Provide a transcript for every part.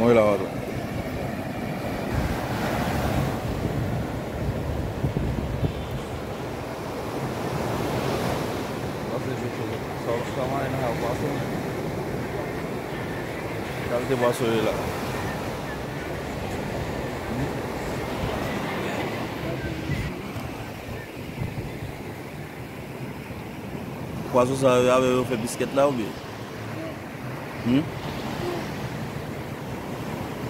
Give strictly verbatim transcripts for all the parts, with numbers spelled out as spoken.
Wi, la, patwon. Pase jete sa, sa mwen nan pwason. Kalite pwason yo la. Pwason sa yo, avè yo fè biskèt la oubyen? Hmm?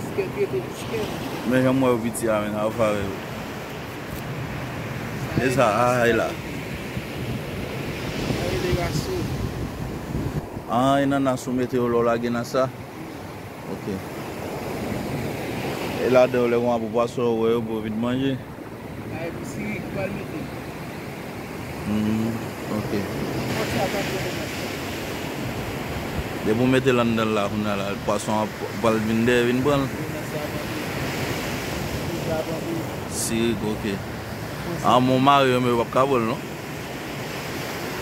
Biskèt rete biskèt. Men jan m wè yo piti a, men, a yo fare yo. E sa, a, e la. Ah, e nan nas ou mete yo lè w lage nas sa? Ok. E ladan yo, lè w gon apou pwason, ou wè yo pou yo vin manje? Ay, pou sirik, ou pral mete. Hmm, ok. Kòm sa, pa twò nan nas la. Depi w mete l anndan la, kounye a la, pwason an pral vin dèyè, vin pran l. Wi, nas la ap antre. Wi, sa ap antre. Sirik, ok. An, men w mare yo, men yo p ap ka pran l, non?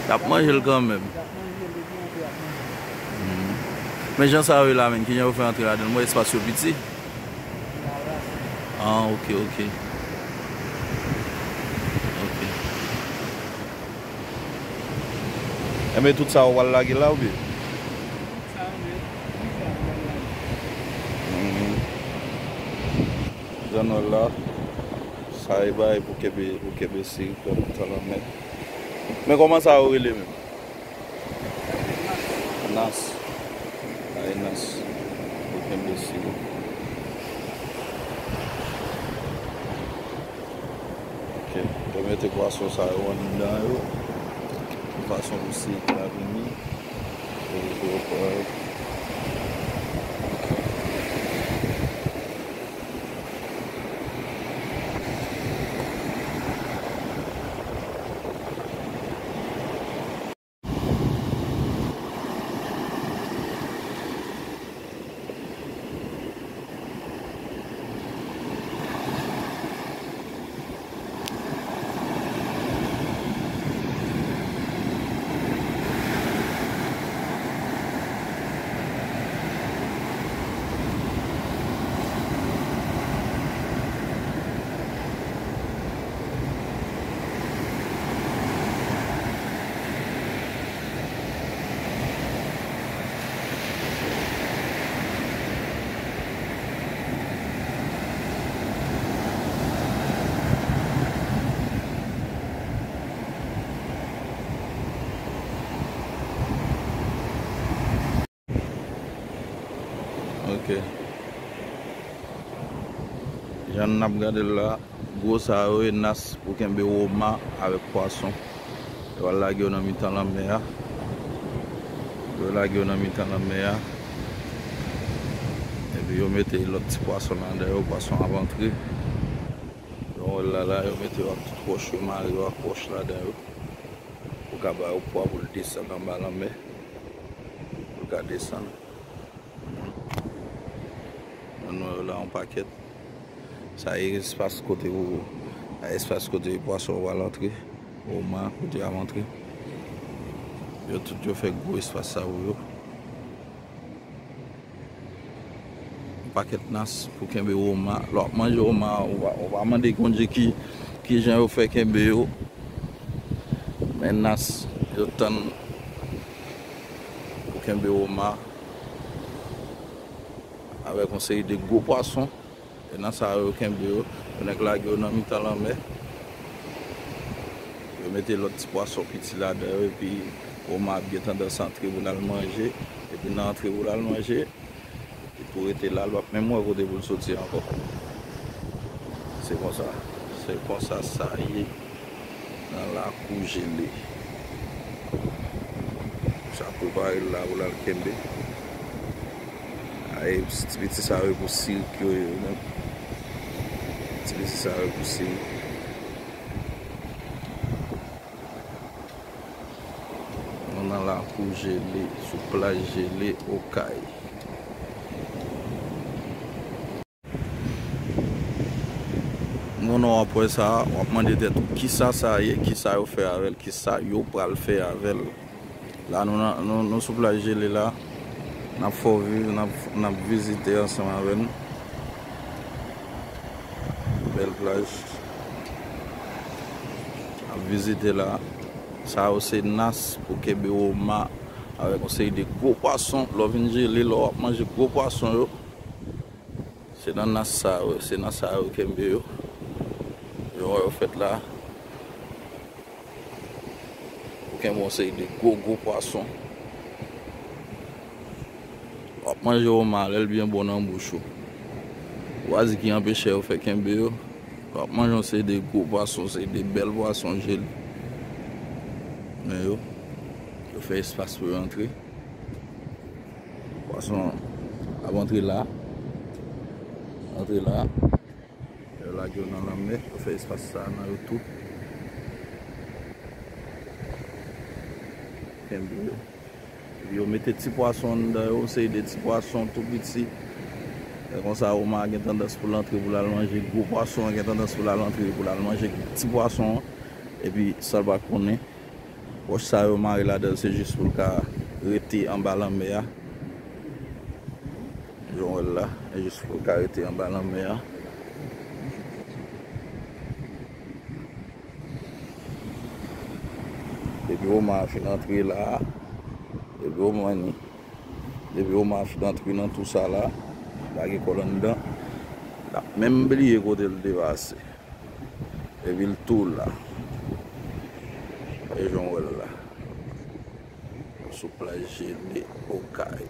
Y ap manje l kanmenm. Y ap manje l, depi antre, y ap manje l. Hmm. Men jan sa yo ye la, menm, kijan yo fè antre ladan l? M wè espas yo piti. Ah, ok, ok. Ok. Enben, tout sa ou pral lage la, oubyen? Tout sa yo, men, tout sa yo pral lage. Mhm. Jan nou wè l la, sa e bagay pou kenbe, pou kenbe sirik nan mitan lanmè. Men kòman sa yo rele menm? Nas. Ay, nas. Pou kenbe sirik. Ok. Yo mete pwason sa yo anndan yo. Yon fason pou sirik la vini. Epi pou yo pran yo. Ok. Jan n ap gade l la, gwo sa yo e nas pou kenbe woma avèk pwason. Yo al lage yo nan mitan lanmè a. Yo lage yo nan mitan lanmè a. Epi yo mete lòt ti pwason ladan yo, pwason ap antre. Yo wè l la, la, yo mete yo ak tout wòch yo, mare yo ak wòch ladan yo. Pou ka ba yo pwa pou l desann anba lanmè. Pou l ka desann. Mwen wè yo la yon pakèt. Sa e espas kote pou, sa espas kote pwason yo pral antre. Woma kote y ap antre. Yo tout yo fè gwo espas sa pou yo. Yon pakèt nas pou kenbe woma. Lè w ap manje woma, ou pa, ou pa mande Bondye ki, ki jan yo fè kenbe yo. Men nas, yo tann pou kenbe woma avèk yon seri de gwo pwason. E nan sa yo, yo kenbe yo. Yo nèk lage yo nan mitan lanmè. Yo mete lòt ti pwason piti ladan yo, epi woma ap gen tandans antre pou l al manje. Epi nan antre pou l al manje, li pou rete la, l p ap menm wè kote pou l soti ankò. Se konsa. Se konsa sa ye. Nan lakou jele. Sa prepare l la pou l al kenbe. Ay, ti piti sa yo pou sirik yo ye, non. Ti piti sa yo pou sirik. Nou nan lakou jele, sou plaj jele, Okay. Moun w ap wè sa, w ap mande tèt ou, kisa sa ye, kisa yo fè avè l, kisa yo pral fè avè l. La, nou nan, nou, nou sou plaj jele la. N ap fè w viv, n ap, n ap vizite ansanm avè n. Bèl plaj. N ap vizite la. Sa yo se nas pou kenbe woma avèk yon seri de gwo pwason. Lè w vin jele, lè w ap manje gwo pwason yo, se nan nas sa yo, se nan sa yo kenbe yo. Yo wè yo fèt la. Ou kenbe yon seri de gwo, gwo pwason. W ap manje woma, lè l byen bon nan bouch ou. Wazi ki anpeche yo fè kenbe yo. W ap manje yon seri de gwo pwason, seri de bèl pwason jele. Men yo, yo fè espas pou yo antre. Pwason ap antre la. Antre la. Yo lage yo nan lanmè, yo fè espas sa nan yo tou. Kenbe yo. Epi yo mete ti pwason anndan yo, yon seri de ti pwason tou piti. E konsa, woma a gen tandans pou l antre, pou l al manje gwo pwason an, gen tandans pou l al antre, pou l al manje ti pwason an. Epi, san l pa konnen, wòch sa yo mare ladan l, se jis pou l ka rete anba lanmè a. Jan w wè l la, e jis pou l ka rete anba lanmè a. Depi woma a fin antre la, depi woma ni, depi woma a fin antre nan tou sa la, lage kò l anndan, l ap menm bliye kote l te pase. Epi l tou la. E jan w wè l la. Sou plaj jele Okay.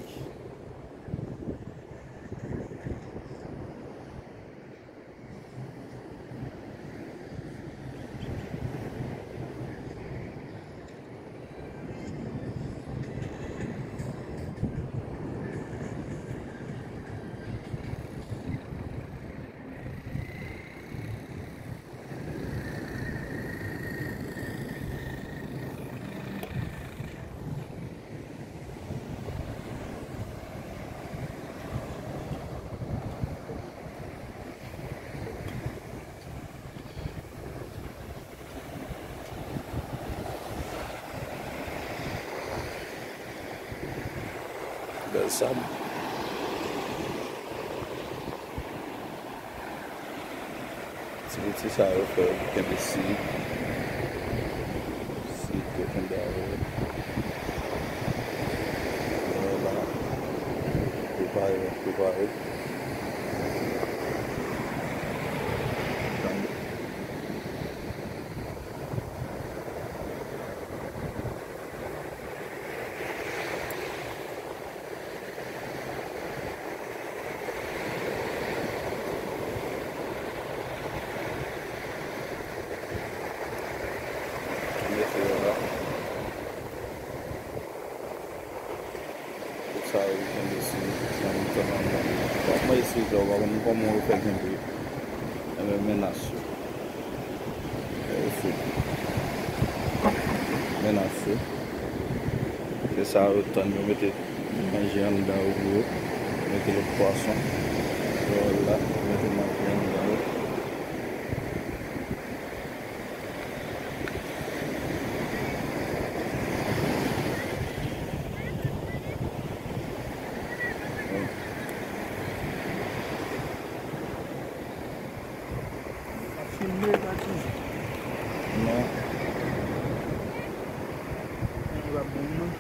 Bèl sab. Ti bouti sa yo fè kenbe si. Si yo kenbe avè yo. Yo la. Prepare, prepare. Mete yo la. Tout sa yo kenbe sou nan mitan nan. W ap manje sou yo, w pa konn kòman yo fè kenbe. Enben, men nas yo. Yo fout. Men nas yo. Se sa yo tann, yo mete manje anndan yo pou yo. Yo mete lòt pwason. Yo la, yo mete manje anndan yo. Ap filme, pa di. Non. Nan, e pa bon, non.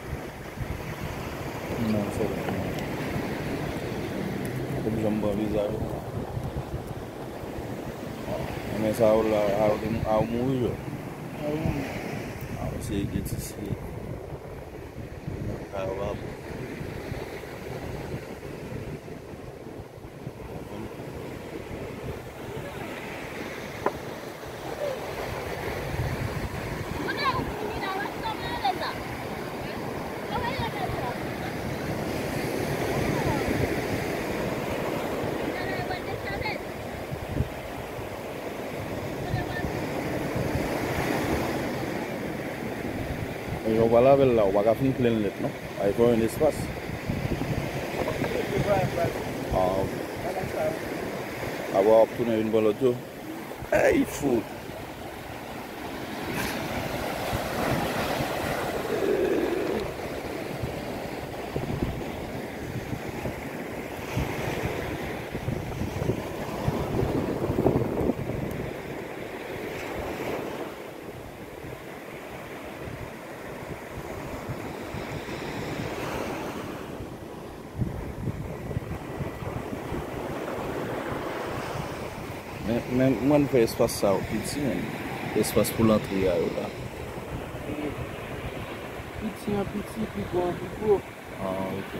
Non, se bon. Ou janm pran vizaj ou. Men sa ou la, a ou te, a ou mouri, yo. A ou mouri. A ou se egitisi. A ou pa bon. Men jan w pral avè l la, ou pa ka fin plenn nèt, non? Ay fè yon espas. Ah, ok. Apre w ap tounen youn pran lòt yo. Ey, fout! Men mwen fè espas sa yo piti, men espas pou lantre a yo la. Piti an piti, pi gwo an pi gwo. Ah, ok.